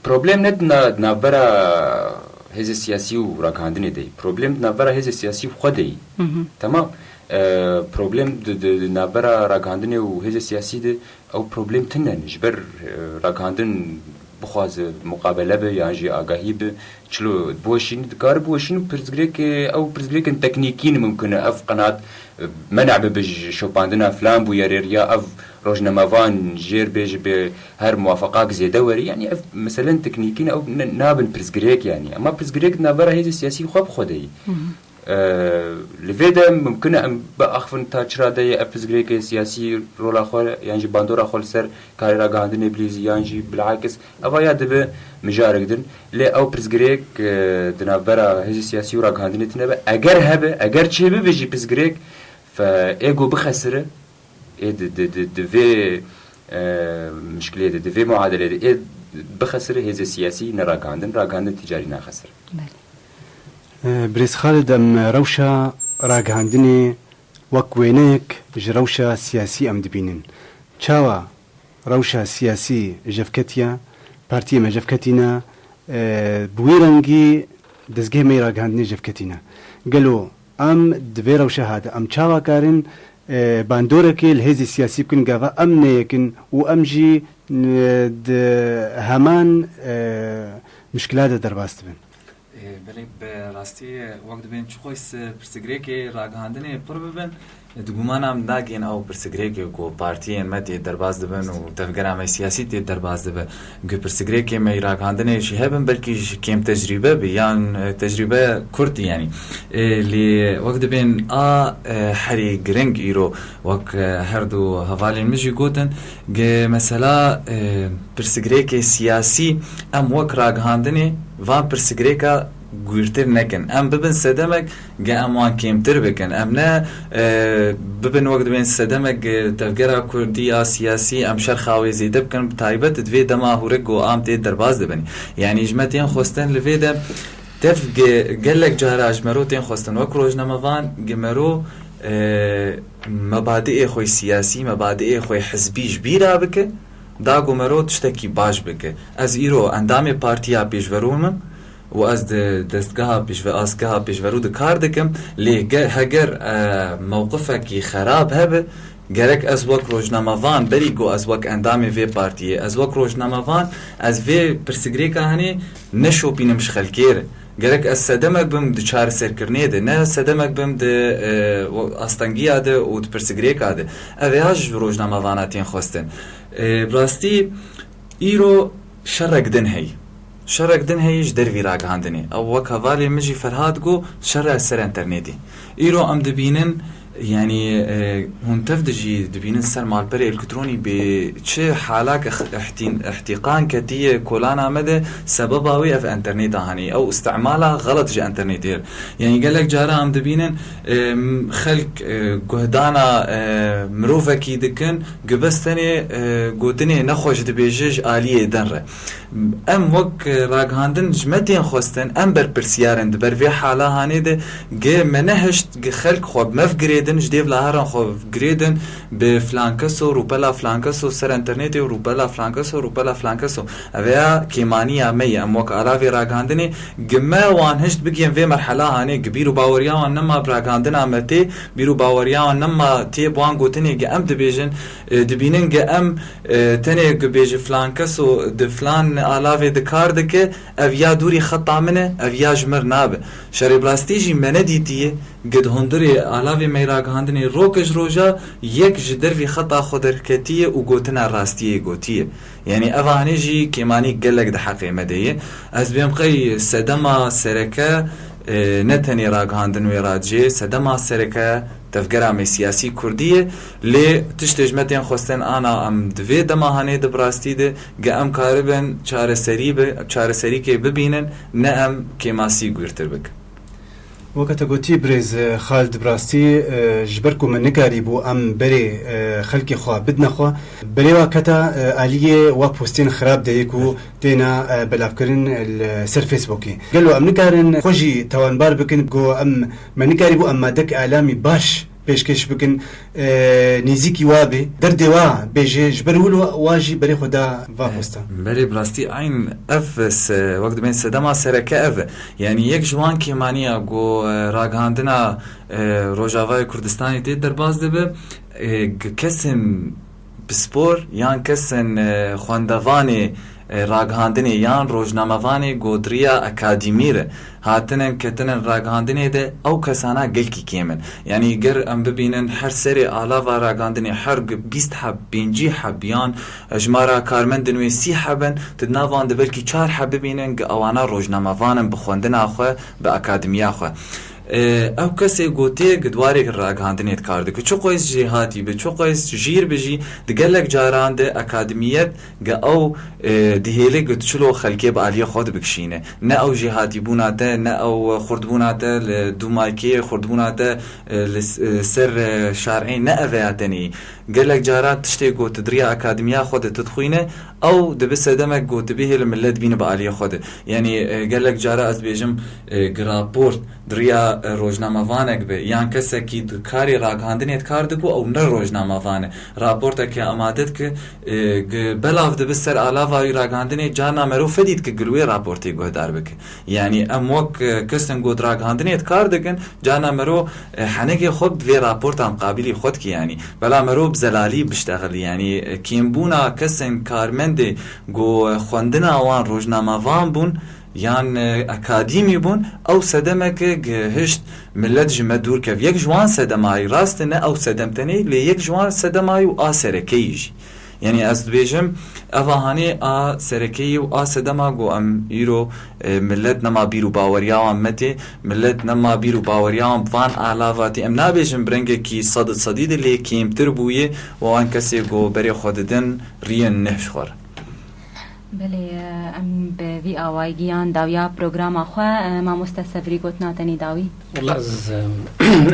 Problem ne di na-, di navbera hêzê siyasî û ragihandinê de ye. Problem di navbera hêzê siyasî û xwe de ye. Hı hı. Temam. E, problem di, di, di navbera ragihandinê û hêzê siyasî de ew problem tune ne. Ji ber, e, ragihandin bixwaze muqabele be yan jî agahî be, çilo biweşîne, dikare biweşîne pirsgirêkê, ew pirsgirêkên teknîkî ne mumkin e. Ev qenaat, e, mena bibe ji şopandina filan bûyerê re ya ev rojnamevan jêr bê ji bê her muwafaqak zêde were. Yanî ev meselen teknîkî ne, ew ne, nabin pirsgirêk yanî. Ema pirsgirêk di navbera hêzê siyasî xwe bi xwe de ye. Hı hı. E, li vê de mumkin e em biaxivin ta çi rade ye ev pirsgirêkê siyasî rola xwe yan jî bandora xwe li ser karê ragihandinê bilîzî yan jî bilakis. Eva ya dibe mijarek din. Lê ew pirsgirêk, e, di navbera hêzê siyasî û ragihandinê tune be. Eger hebe, eger çêbibe jî pirsgirêk, fe ê ku bixesire, ê di, di, di, di vê, e, mişkilê de, di vê muadelê de ê bixesire hêzê siyasî ne ragihandin, ragihandin ticarî naxesire. Belê. E, Birêz Xalid, em rewşa ragihandinê wek wêneyek ji rewşa siyasî em dibînin. Çawa rewşa siyasî jevketiye, partiyê me jevketîne, e, bi wî rengî dezgehê me yê ragihandinê jevketîne. Gelo em di vê rewşa hate, em çawa karin, e, bandorekê li hêzê siyasî bikin, gava em neyekin û em jî, e, di heman, e, mişkila de derbas dibin? E, Belê, bi rastî wek dibên çiqoyî pirsgirêkê ragihandinê pir bibin, di gumana min dagên ew pirsgirêkê ku partiyên me tê derbas dibin û tevgera me siyasî tê derbas dibe. Ku pirsgirêkê me yî ragihandinê jî hebin, belkî ji kêm tecrîbe bi yan, e, tecrîbe kurt, yanî. E, lê wek dibên a, e, herî giring îro, wek, e, her du hevalên min jî gotin, ge mesela, e, pirsgirêkê siyasî em wek ragihandinê van pirsgirêka gwîrtir nekin. Em bibin sedemek, ge em wan kêmtir bikin. Em ne, e, bibin wek dibên sedemek, e, tevgera kurdî ya siyasî, em şerxa wê zêde bikin, bi taybet di vê dema hûrik ku am tê derbas dibin. Yanî ji me tên xwestin li vê de tev ge-, gelek cara ji mero tên xwestin wek rojnamevan, ge mero, e, mebadiê xwe siyasî, mebadiê xwe hizbî ji bîra bike, da ku mero tiştekî baş bike. Ez îro endamê partiya pêşverû min û ez di destgeha pêşve-, astgeha pêşverû di kar dikim, lê ge-, heger, e, mewqifekî xerab hebe, gerek ez wek rojnamevan, berî ku ez wek endamê vê partiyê, ez wek rojnamevan, ez vê pirsgirêka henê neşopînim ji xelkê re. Gerek ez sedemek bim di çareserkirinê de, ne sedemek bim di, e, astengiya de û di pirsgirêka de. Ev ê ya ji rojnamevana tên xwestin. E, bi rastî îro şerek din heyî. Şerek din heyî ji dervî ragihandinê. Ew wek hevalê min jî Ferhat got, şer e ser enternetê. Îro em dibînin, yanî, e, hûn tev de jî dibînin ser malperê elektronî bê çi halak ix-, ihtîn-, ihtîqan ketiye kolana me de, sebeba wê ev enterneta hanî. Ew istimala xelet ji enternetê. Yanî gelek cara em dibînin, e, m-, xelk, e, guhdana, e, mirovekî dikin, gi bes tenê, e, gotinê nexweş dibêje ji aliyê din re. Em wek, e, ragihandin ji me tên xwestin, em berpirsiyar in di ber vê hala hanê de, gi me nehişt gi xelk xwe bi me ve girêdin, ji dêv laheran xwe ve girêdin, bi filan keso, rûpela filan keso ser enternetê û rûpela filan keso, rûpela filan keso. Ev ya kêmaniya me ye, em wek alavê ragihandinê, gi me wan hişt bigihên vê merhela hanê, gi bîr û baweriya wan nema bi ragihandina me tê, bîr û baweriya wan nema tê bi wan gotinê, gi em dibêjin, e, dibînin, gi em, e, tenê gi bêji filan keso di filan alavê di kar dike, ev ya dûrî xeta min e, ev ya ji mir nabe. Şerê bi rastî jî me nedîtiye, gi di hundirê alavê me yê ragihandinê roke ji roja yek ji dervî xeta xwe derketiye û gotina rastiyê gotiye. Yanî ev anê jî kêmanî gelek di heqê me de ye. Ez bêm qey sedema sereke, e, ne tenê ragihandin wê radijê, sedema sereke tevgera me siyasî kurdî ye. Lê tiştê ji me tên xwestin ana em di vê dema hanê de bi rastî de ge em karibin çareserî bi, çareserîkê bibînin, ne em kêmasî gwîrtir bikin. Weke te gotî birêz, e, Xalid, bi rastî, e, ji ber ku me nikarîbû em berê, e, xelkê xwe bidine xwe, berê wa keta, e, aliyê wa postên xirab de yê ku têna, e, belavkirin li ser Facebookê. Gelo em nikarin xwe jî tawanbar bikin ku em, me nikarîbû em madek îlamî baş pêşkêş bikin, e, nêzîkî wa bê, derdê wa bêje, ji ber wilo wa jî berê xwe da va posta. Berê bi rastî eyn ev se-, wek dibên sedema sereke ev e. Yanî yek ji wan kêmaniya ku, e, ragihandina, e, Rojavayê Kurdistanê tê derbas dibe, e, g-, kesên pispor yan kesên, e, xwendevanê, e, ragihandinê yan rojnamevanê ku di riya akademî re hatinin ketinin ragihandinê de, ew kesana gelkî kêm in. Yanî ger em bibînin her serê alava ragihandinê her gi-, bîst heb, pêncî heb yan jimara karmendên wê sî heb in, tu di nav wan de belkî çar heb bibînin ku ewana rojnamevan in bi xwendina xwe, bi akademiya xwe. E, ew kesê ku tê gi di warê ragihandinê de kar dike, çiqas jêhatî be, çiqas jîr be jî, di gelek caran de akademiyet ge ew, e, dihêle ku tu çilo xelkê bi aliyê xwe de bikişîne. Ne ew jêhatîbûna te, ne ew xurtbûna te li dûmaykê, xurtbûna te, e, li s-, e, ser, e, şarê, ne ev ya tenê. Gelek cara tiştê ku tu di riya akademiya xwe de tu dixwîne, ew dibe sedemek ku tu bihêle millet bîne bi aliyê xwe de. Yanî, e, gelek cara ez dibêjim, e, gi raport di riya, e, rojnamevanek be, yan kesekî di karê ragihandinê de kar dike, ew ne rojnamevan e. Raporteke amade dike, e, gi belav dibe ser alava wî ragihandinê, carna mero fedî dike gil wê raportê guhdar bike. Yanî em wek, e, kesên ku di ragihandinê de kar dikin, carna mero, e, henekê xwe bi vê raportan qabilî xwe dike, yanî. Bela mero bi zelalî biştexilî, yanî, e, kêmbûna kesên karmendê ku, e, xwendina wan rojnamevan bûn, yan, e, akadîmî bûn, ew sedemeke gihişt millet ji me dûr kev. Yek ji wan sedemayî, rast e, ne ew sedem tenê, lê yek ji wan sedemayî û a serekeyî jî. Yanî ez dibêjim, eva hanê a serekeyî û a sedema ku em îro, e, millet nema bîr û baweriya wan me tê, millet nema bîr û baweriya wan bi van alava tê. Em nabêjin bi rengekî sed û sedî de lê kêmtir bûye û wan kesê ku berê xwe didin riyên neh ji xwe re. Belê, em bi vî awayî giyan dawiya programa xwe, e, mamoste Sevrî gotina te nî dawî. Wela ez,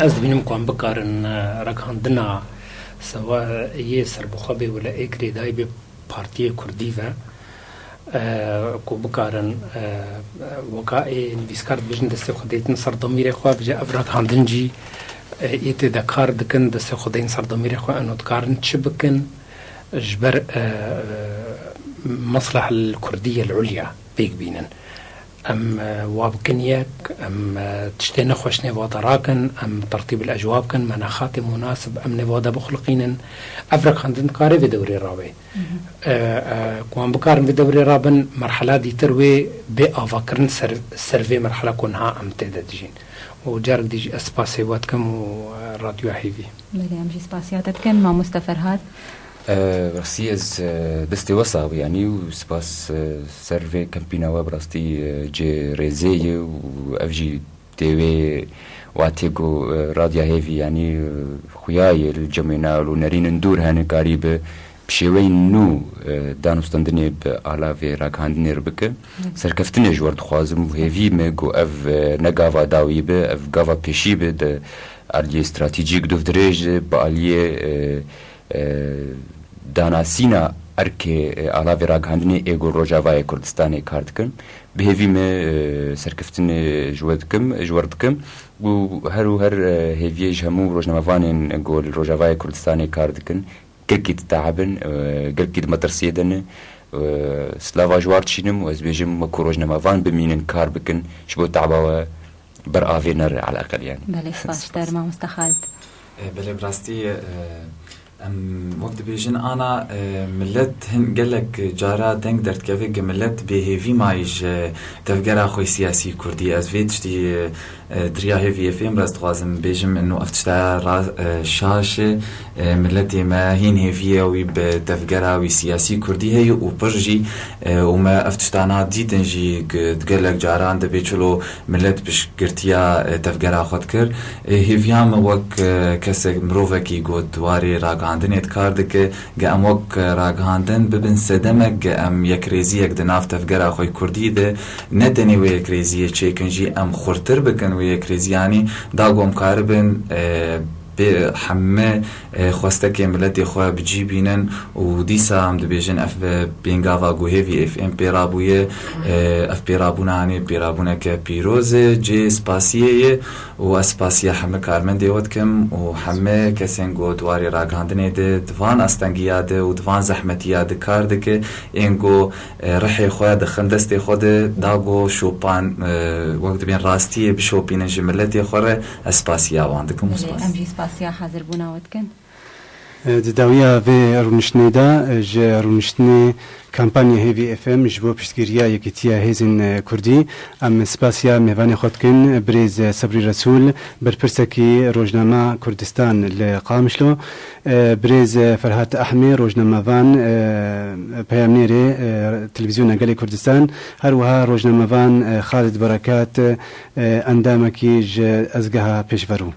ez dibînim ku em bikarin, e, ragihandina sewa yê serbixwe bê wila ê girêdayî bê partiyê kurdî ve, e, ku bikarin, e, weka ê nivîskar dibêjin destê xwe dêtin ser demîrê xwe, bije ev ragihandin jî, e, ê tê de kar dikin, destê xwe deynin ser demîrê xwe, eno dikarin çi bikin, ji ber, e, e, meslehel kurdiyel ulya pêk bînin. Em, e, wa bikin yek, em, e, tiştê nexweş nêva de rakin, em tertîbil ecwa bikin, menaxatê munasib em nêva de bixuliqînin. Ev ragihandin dikare vê dewrê rabe. E, e, ku em bikarin vê dewrê rabin, merhela dîtir wê bê avakirin ser, ser vê merhela ku niha em tê de dijîn. Û carek dî jî ez spasê we dikim û, e, Radyoya Hêvî. Belê, em jî spasiya te dikin, mamoste Ferhat. E, rastî ez, e, destê we sax be, yanî û spas, e, ser vê kempîna we bi rastî, e, cê rêzê ye û ev jî tê wê watê ku, e, Radya Hêvî, yanî, e, xuya ye li cem wê nal û nerînin dûr hene karî bi, bi şêweyên nû, e, danûstendinê bi alavê ragihandinê re bike. Serkeftinê ji we re dixwazim û hêvî me ku ev, e, ne gava dawî be, ev gava pêşî be di aliyê stratejîk dûvdirêj de, bi aliyê, e, e, danasîna erkê, e, alavê ragihandinê ê ku Rojavayê Kurdistanê kar dikin. Bi hêvî me, e, serkeftinê ji we dikim, ji we re dikim û her û her, e, hêviyê ji hemû rojnamevanên ku li Rojavayê Kurdistanê kar dikin, gelkî ditehabin, e, gelkî di metirsiyê de ne. E, silava ji we re dişînim û ez bêjim wekû rojnamevan bimînin kar bikin ji bo teaba we ber avê nere eleqel yanî. Belê, spas ji te re, mamoste Xalid. E, belê, bi rastî, e, em wek dibêjin ana, e, millet hin gelek cara deng derdikeve ku millet bêhêvî mayî ji tevgera xwe siyasî kurdî. Ez vê tiştî, e, e, di riya Hêvî F M re ez dixwazim bêjim, ino ev tişta ra-, e, şaş e. E, miletê me hîn hêviyê wî bi tevgera wî siyasî kurdî heye û pir jî, e, û me ev tiştana dîtin jî, g-, di gelek caran dibê çilo milet piştgirtiya, e, tevgera xwe dikir. E, hêviya min wek, e, kesek, mirovekî ku di warê ragihandinê dikar dike, ge em wek, e, ragihandin bibin sedemek, ge em yekrêziyek di nav tevgera xwe kurdî de, ne tenê wê yekrêziyê çêkin jî, em xurtir bikin wê yekrêziyanî, da ku em karibin, e, bê heme, e, xwestekê miletê xwe bi cî bînin û dîsa em dibêjin ev, e, pêngava ku Hêvî F M pê rabûye, e, ev pêrabûna hanê pêrabûneke pîroz e, cê spasiyê ye û ez spasiya heme karmendê we dikim û heme kesên ku di warê ragihandinê de, di van astengiya de û di van zehmetiya de kar dike, ên ku, e, rihê xwe dixin destê xwe de, da ku şopan, e, wek dibên rastiyê bişopînin ji miletê xwe re, ez spasiya wan dikim û Belê, spas. Em jî spasiya hazir bûna we dikin. E, di dawiya vê rûniştinê de, e, ji rûniştinê kampanya Hêvî F M ji bo piştgiriya Yekîtiya Hêzên, e, Kurdî, em spasiya mêvanê xwe dikin, birêz, e, Sebrî Resûl, berpirsekî rojnama Kurdistan li Qamişlo, e, birêz, e, Ferhat Ehmê, rojnamevan, e, peyamnêrê, e, Televîzyona Gelê Kurdistan, her wiha rojnamevan, e, Xalid Berekat, e, endamekî ji ezgeha pêşverû.